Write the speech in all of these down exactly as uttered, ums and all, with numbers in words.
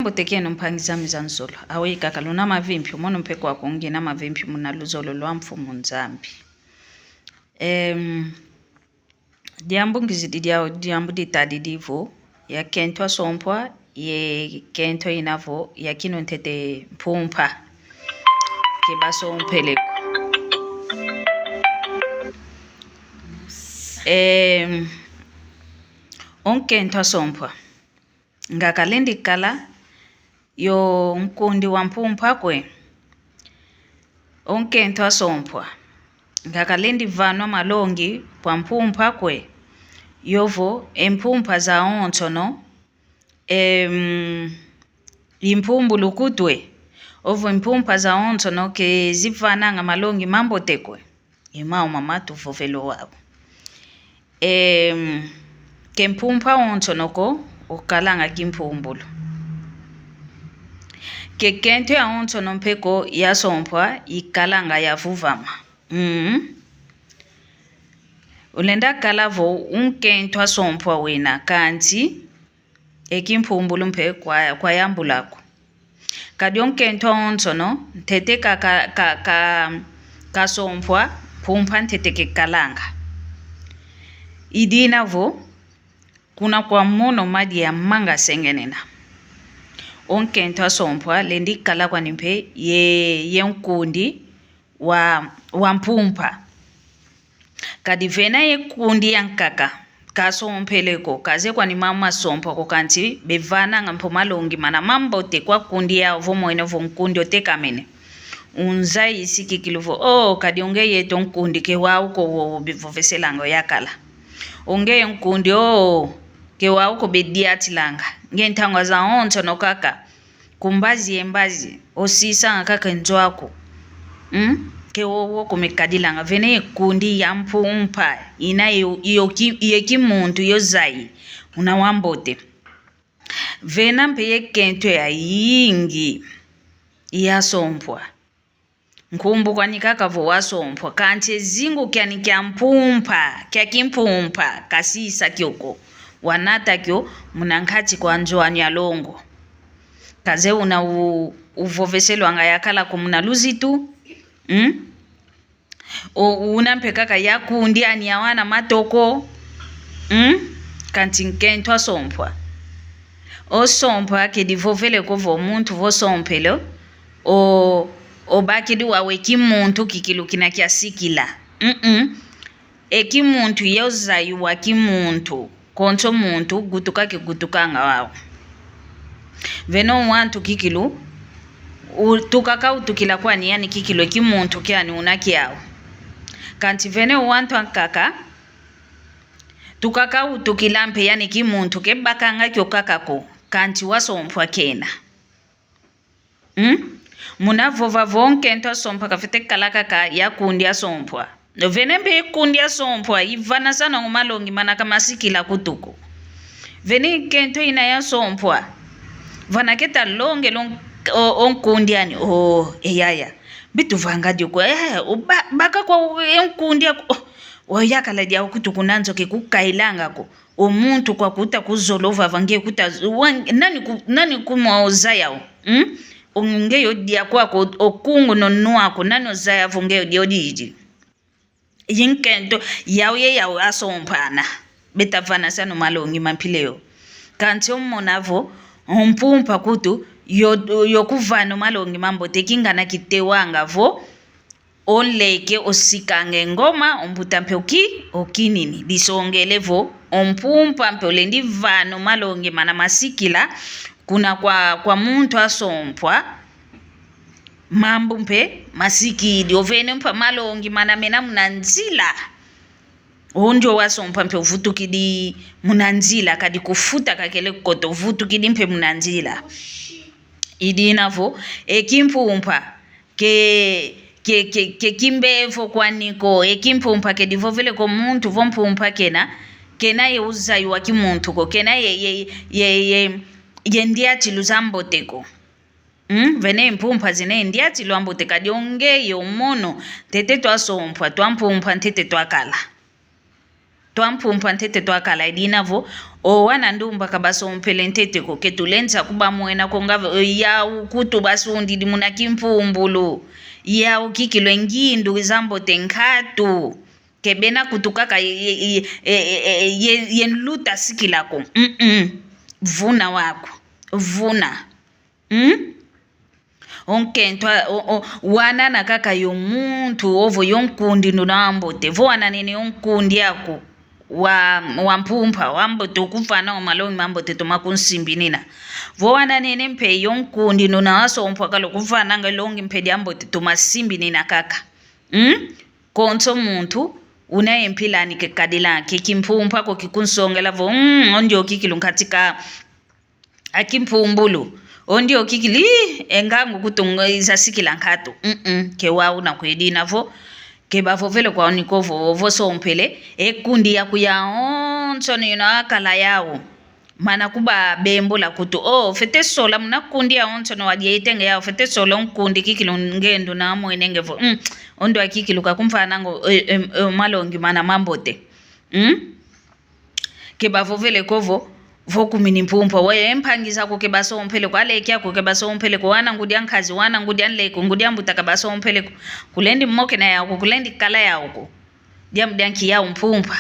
Mbote kieno mpangi zame za nzolo. Aweyi kaka luna mavimpi, mono mpe kwaku ngina mavimpi muna luzolo lwa Mfumu Nzambi. Em, diambu ngizidi dia, diambu ditadidi vo, ya kento asompwa, ye kento ina vo, ya kinu ntete mpumpa. Ke basompele ko. Em, o nkento asompwa. Nga kalendi kala yo nkundi wa mpumpa kwe. O nkento asompwa. Nga kalendi vanwa malongi kwa mpumpa kwe. Yovo e mpumpa zawonsono, em, i mpumbulu kutwe. Ovo e mpumpa zawonsono ke zivananga malongi mambote kwe. I mau mama tuvovele wau. Em, ke mpumpa wonsono ko okalanga kimpumbulu. Ke kento yawonsono mpe ko yasompwa ikalanga yavuvama. Mm. Ulenda kala vo o nkento asompwa wena kansi e kimpumbulu mpe kwa, kwa yambula ko. Kadi o nkento awonsono, ntete ka, ka, ka, ka, kasompwa, mpumpa ntete kekalanga. I dina vo, kuna kwa mono madia manga sengenena. O nkento asompwa, lendi kala kwani mpe, ye, ye nkundi, wa, wa mpumpa. Kadi vena ye nkundi yankaka, kasompele ko, kazeye kwani mama sompwa ko kansi, bevananga mpe malongi mana mambote kwa nkundi yau vo mwene vo nkundi otekamene. Unzayisi kikilu vo, oh, kadi o ngeye yeto nkundi ke wau ko wo, wo bevoveselanga oyakala. O ngeye nkundi, oh, ke wau ko bediatilanga. Nge ntangwa zawonsono kaka. Ku mbazi ye mbazi, osisanga kaka nzo aku. Mm? Ke wowo kumekadilanga, vene ye nkundi ya mpumpa, ina yo, yo ki, ye kimuntu yo zayi, una wambote. Vena mpe ye kento yayingi, yasompwa. Nkumbu kwani kaka vo wasompwa, kansi e zingu kiani kia mpumpa, kia kimpumpa, kasisa kio ko. Wanata kio muna nkati kwa nzo anu ya longo. Kazeye una u, uvoveselwanga yakala ko muna luzitu. Mm? O, una mpe kaka ya kundi ani ya wana matoko. Mm? Kansi nkento asompwa. Osompwa ke divovele ko vo muntu vo sompele. O, obakidi wau e kimuntu kikilu kina kiasikila. Mm-mm. E kimuntu ye uzayi wa kimuntu. Konso muntu gutuka ke gutukanga wau. Vene o wantu kikilu, u, tukaka utukila kwani yani kikilu e kimuntu kiani una kiau. Kansi vene o wantu ankaka, tukaka utukila mpe yani kimuntu ke bakanga kio kaka ko, kansi wasompwa kena. Mm? Muna vova vo nkento asompwa kafwete kala kaka ya kundi asompwa. Vene mpe kundi asompwa, ivana sana o malongi mana kamasikila kutu ko. Vene nkento ina yasompwa. Vana keta longele o, o nkundi ani. Oh, e yaya. Mbi tuvanga dio ko. E yaya, o ba, baka kwa o, e nkundi aku. Oh, o yakala diau kutu kuna nzo ke kukailanga ko. O muntu kwa kuta kuzolo vava nge kuta, wa, nani ku, nani kumwa ozaya o? Hmm? O nge yo dia kwako, o kungu no nwa ko, nani ozaya vo nge yo dia odidi? Yi nkento, yau ye yau asompana. Beta vana sana o malongi ma mpila yo. Kansi omona vo, o mpumpa kutu, yo, yo kuvana o malongi mambote kingana kitewanga vo, o nleke osikanga e ngoma, o mbuta mpe oki, okinini. Disongele vo, o mpumpa mpe olendi vana o malongi mana masikila, kuna kwa, kwa muntu asompwa, mambu mpe masikidi, ovene mpe malongi mana mena muna nzila. O ndio wasompwa mpe ovutukidi muna nzila, kadi kufuta kakele kota, ovutukidi mpe muna nzila. I dina vo, e kimpumpa, ke, ke, ke, ke kimbevo kwani ko, e kimpumpa ke divovele ko muntu vo mpumpa kena, kena ye uzayi wa kimuntu ko, kena ye, ye, ye, ye, ye ndiatilu zambote ko. Mm? Vene mpumpa zina ye ndiatilu ambote kadi o ngeye o mono, ntete twasompwa, twa mpumpa, ntete twakala. Twa mpumpa ntete twakala, e dina vo, o wana ndumba ka basompele ntete ko, ke tulenza kubamwena ko nga vo, e, yau kutu basundidi muna kimpumbulu. Yau kikilu e ngindu zambote nkatu. Ke bena kutu kaka ye, ye, ye, ye, ye, ye, ye nluta sikila ko. Mm-mm. Vuna waku. Vuna. Mm? O nkento a, o, o, wanana kaka yo muntu, ovo yo nkundi nduna ambote. Vo wananene yo nkundi aku wa, wa mpumpa, wambote, okumvana o malongi mambote toma kunsimbinina. Vo wananene mpe yo nkundi nduna asompwa kala, okumvananga longi mpe diambote toma simbinina kaka. Mm? Konso muntu una e mpila ani ke kadila, ke kimpumpa ko kikunsongela vo, mm, o ndio kikilu nkati ka a kimpumbulu. O ndio kikilu, ii, e ngangu kutu nge iza sikila nkatu. Mm-mm, ke wau una kwe dina vo. Ke bavovele kwau ni ko vo, vo sompele, e nkundi yaku yawonsono ina akala yau. Mana kubabembula kutu, o, fwete sola muna nkundi yawonsono wadietenge yau, fwete sola o nkundi kikilu nge nduna amwene nge vo, mm, o ndio kikilu kakumvananga o, e, e, e, malongi mana mambote. Mm? Ke bavovele ko vo, vo kumini mpumpa, we, e mpangi zaku ke basompele ko, aleke aku ke basompele ko, wana ngudi a nkazi, wana ngudi a nleke, ngudi a mbuta ka basompele ko. Kulendi mokena yau ko, kulendi kala yau ko. Diambu dia nki yau mpumpa?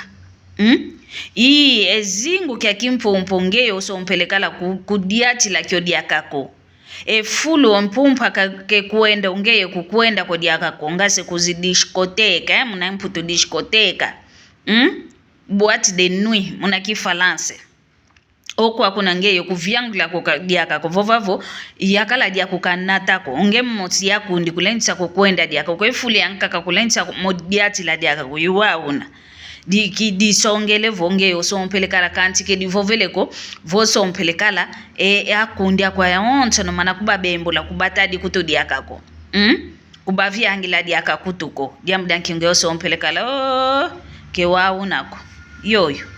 Mm? Ii, e zingu kia kimpumpa ngeye osompele kala ku, kudiatila kio diaka ko. E fulu o mpumpa ka, ke kwenda ngeye kukwenda ko diaka ko, nga se kuzi discoteca, eh, muna Mputu discoteca. Mm? Boîte de nuit, muna Kifalansa. Oko kuna ngeye kuviangula ko ka, diaka ko, vova vo, yakala diaku kanata ko, nge mosi yakundi kulendisa ko kwenda diaka ko, e fulu yankaka kulendisa ko mo diatila diaka ko, i wau una. Di, ki, disongele vo ngeye osompele kala kansi ke divovele ko, vo sompele kala, e, e akundi aku yawonsono mana kubabembula, kubatadi kutu diaka ko. Mm? Kubaviangila diaka kutu ko. Diambu dia nki ngeye osompele kala, o, ke wau una ko. Yoyo.